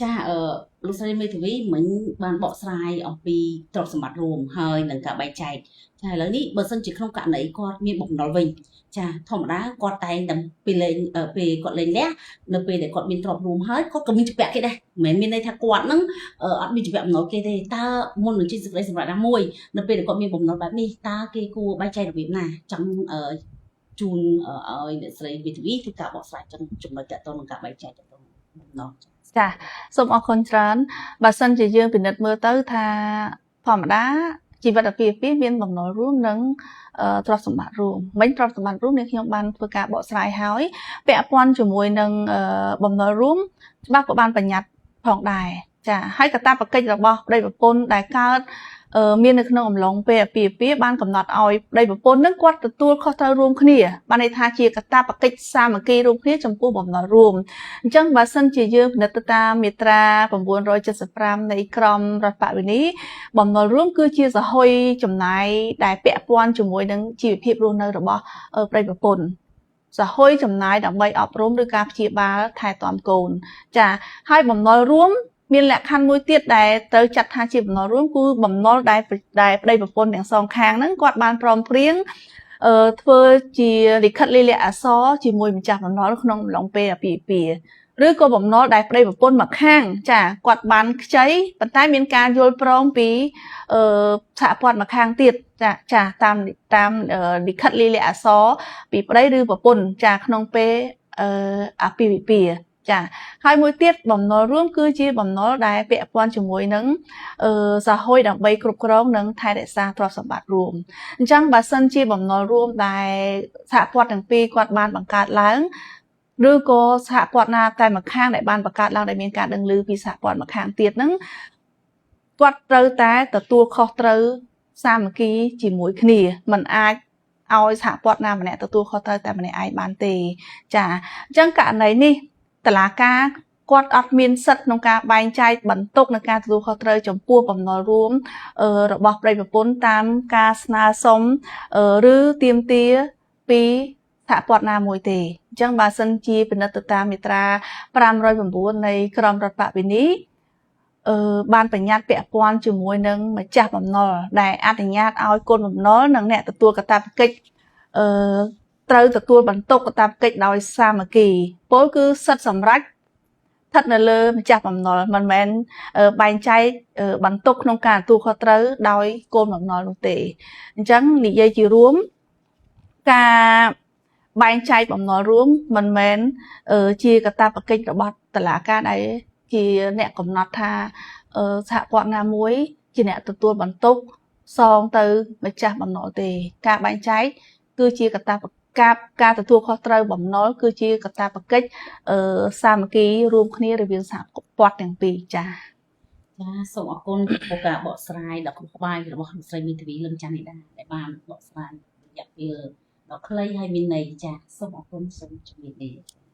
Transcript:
ចាអឺលោកស្រីមេធាវីមិញបានបកស្រាយអំពីទ្រព្យសម្បត្តិរួមហើយនឹងការបែងចែកចាឥឡូវនេះបើសិនជាក្នុងករណីគាត់មានបំណុលវិញចាធម្មតាគាត់តែងតែពេលលេងពេលគាត់លែងលះនៅពេលដែលគាត់មានទ្រព្យរួមហើយគាត់ក៏មានជំពាក់គេដែរមិនមែនមានន័យថាគាត់នឹងអត់មានជំពាក់បំណុលគេទេតើមុននឹងចេញសេចក្តីសម្រេចណាមួយនៅពេលដែលគាត់មានបំណុលបែបនេះតើគេគួរបែងចែករបៀបណាចង់ជូនឲ្យអ្នកស្រីមេធាវីធ្វើការបកស្រាយចឹងចំណុចតទៅនឹងការបែងចែកទៅបំណុល។ ចាសូមអរគុណច្រើនបើសិនជាយើងពិនិត្យមើលទៅថាធម្មតាជីវិតអាពាហ៍ពិពាហ៍មានបំណុលរួមនិងទ្រព្យសម្បត្តិរួមមិញទ្រព្យសម្បត្តិរួមនេះខ្ញុំបានធ្វើការបកស្រាយហើយពាក់ព័ន្ធជាមួយនឹងបំណុលរួមច្បាប់ក៏បានបញ្ញត្តិផងដែរចាហើយកតាបកិច្ចរបស់ប្តីប្រពន្ធដែលកើតមាននៅក្នុងអំឡុងពេលអាពាហ៍ពិពាហ៍បានកំណត់ឲ្យប្តីប្រពន្ធនឹងគាត់ទទួលខុសត្រូវរួមគ្នាបានន័យថាជាកតាបកិច្ចសាមគ្គីរួមគ្នាចំពោះបំណុលរួមអញ្ចឹងបើសិនជាយើងពិនិត្យទៅតាមមាត្រា975នៃក្រមរដ្ឋបវេនីបំណុលរួមគឺជាសហុយចំណាយដែលពាក់ព័ន្ធជាមួយនឹងជីវភាពរស់នៅរបស់ប្តីប្រពន្ធសហុយចំណាយដើម្បីអប់រំឬការព្យាបាលថែទាំកូនចាហើយបំណុលរួមមានលក្ខខណ្ឌមួយទៀតដែលត្រូវចាត់ថាជាបំណុលរួមគឺបំណុលដែលដែលប្តីប្រពន្ធទាំងសងខាងហ្នឹងគាត់បានព្រមព្រៀងអឺធ្វើជាលិខិតលាយលក្ខណ៍អក្សរជាមួយម្ចាស់បំណុលក្នុងអំឡុងពេលអាពាហ៍ពិពាហ៍ឬក៏បំណុលដែលប្តីប្រពន្ធមកខាងចាគាត់បានខ្ចីប៉ុន្តែមានការយល់ព្រមពីអឺសហព័ន្ធមកខាងទៀតចាចាតាមតាមលិខិតលាយលក្ខណ៍អក្សរពីប្តីឬប្រពន្ធចាក្នុងពេលអឺអាពាហ៍ពិពាហ៍ចាហើយមួយទៀតបំណុលរួមគឺជាបំណុលដែលពាក់ព័ន្ធជាមួយនឹងអឺសហុយដើម្បីគ្រប់គ្រងនិងថែរក្សាទ្រព្យសម្បត្តិរួមអញ្ចឹងបើសិនជាបំណុលរួមដែលសហព័ន្ធទាំងពីរគាត់បានបង្កើតឡើងឬក៏សហព័ន្ធណាតែម្ខាងដែលបានបង្កើតឡើងដែលមានការដឹងឮពីសហព័ន្ធម្ខាងទៀតហ្នឹងគាត់ត្រូវតែទទួលខុសត្រូវសាមគ្គីជាមួយគ្នាมันអាចឲ្យសហព័ន្ធណាម្នាក់ទទួលខុសត្រូវតែម្នាក់ឯងបានទេចាអញ្ចឹងករណីនេះតឡាការគាត់អត់មានសិទ្ធិក្នុងការបែងចែកបន្ទុកในការទទួលខុសត្រូវចំពោះបំណុលរួមរបស់ប្តីប្រពន្ធតាមការស្នើសុំឬទាមទារពីសហព័ន្ធណាមួយទេអញ្ចឹងបើសិនជាពិនិត្យទៅតាមមាត្រា509នៃក្រមរដ្ឋបវេនីអឺបានបញ្ញត្តិពាក់ព័ន្ធជាមួយនឹងម្ចាស់បំណុលដែលអនុញ្ញាតឲ្យកូនបំណុលនិងអ្នកទទួលកាតព្វកិច្ចអឺត្រូវទទួលបន្ទុកកាតព្វកិច្ចដោយសាមគ្គីពលគឺសិទ្ធិសម្រេចស្ថិតនៅលើម្ចាស់បំណុលមិនមែនបែងចែកបន្ទុកក្នុងការទទួលខុសត្រូវដោយកូនបំណុលនោះទេអញ្ចឹងនិយាយជារួមការបែងចែកបំណុលរួមមិនមែនជាកាតព្វកិច្ចរបស់តុលាការដែលជាអ្នកកំណត់ថាសហព័ន្ធណាមួយជាអ្នកទទួលបន្ទុកសងទៅម្ចាស់បំណុលទេការបែងចែកគឺជាកាតព្វការការទទួលខុសត្រូវបំណុលគឺជាកាតព្វកិច្ចសាមគ្គីរួមគ្នារវាងសហព័ន្ធទាំងពីរចា៎ ចាសូមអរគុណចំពោះការបកស្រាយដ៏ក្បោះក្បាយរបស់លោកស្រីមេធាវីលឹមច័ន្ទនេះដែរដែលបានបកស្រាយរយៈពេលដ៏ខ្លីហើយមានន័យចាសូមអរគុណសូមជម្រាបលា។